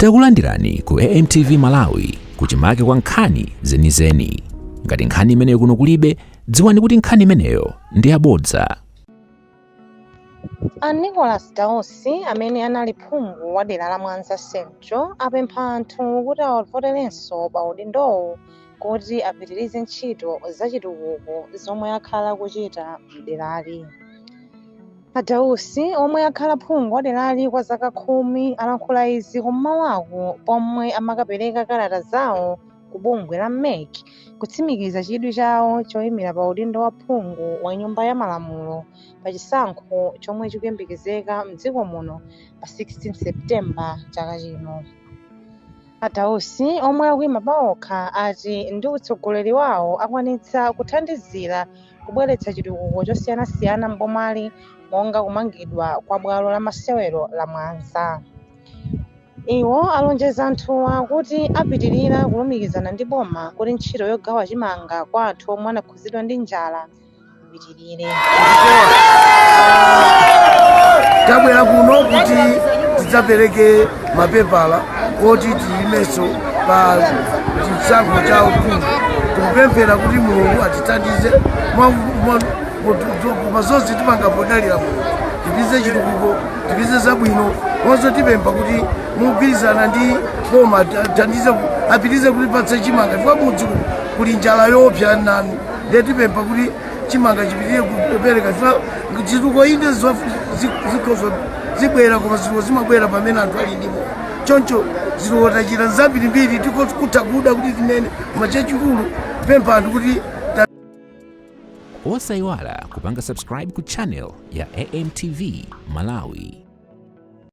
Takulandirani ku AMTV Malawi kuchimake kwa nkhani zenizeni. Ngati nkhani imeneyo kuno kulibe, dziwani kuti nkhani imeneyo ndi yabodza. A Nicholas Dausi amene anali phungu wa dera la Mwanza Central apempha anthu kuti awavoterenso pa udindowu kuti apitirize ntchito zachitukuko zomwe akhala akuchita m'derali. A Dausi omwe akhala phungu wa derali kwa zaka 10 alankhula izi kum'mawaku pomwe amakapereka kalata zawo ku bungwe la mec kutsimikiza chidwi chawo choyimira pa udindo wa phungu wa nyumba ya malamulo pa chisankho chomwe chikuyembekezeka mdziko muno pa 16 September chaka chino. A Dausi omwe akuima paokha ati ndi utsogoleri wawo akwanitsa kuthandizira kubweretsa chitukuko chosiyanasiyana m'bomali monga kumangidwa kwa bwalo la masewero la Mwanza. Iwo alonjeza anthuwa kuti apitilira kulumikizana ndi boma kuti ntchito yogawa chimanga kwa anthu omwe anakhudzidwa ndi njala ipitirire. Tabwera kuno kuti tidzapereke mapepala oti tiyimenso pa chisankho cha uphungu. Tikupemphera kuti Mulungu atithandize pa zonse tipanga podalira Mulungu, tipeze chitukuko, tipeze zabwino. Komanso tipempha kuti mogwirizana ndi boma athandize, apitirize kutipatsa chimanga chifukwa mudzi kuli njala yoopsa nanu. Ndiye tipempha kuti chimanga chipitirire kupereka chifukwa chitukuko inde zikhoza zibwera, koma zitukuko zimabwera pamene anthu ali ndi moyo. Choncho zitukuko tachita zambirimbiri, tikutha kuda kuti tinene, koma chachikulu pempha anthu kuti Osayiwala kupanga subscribe ku channel ya AMTV Malawi.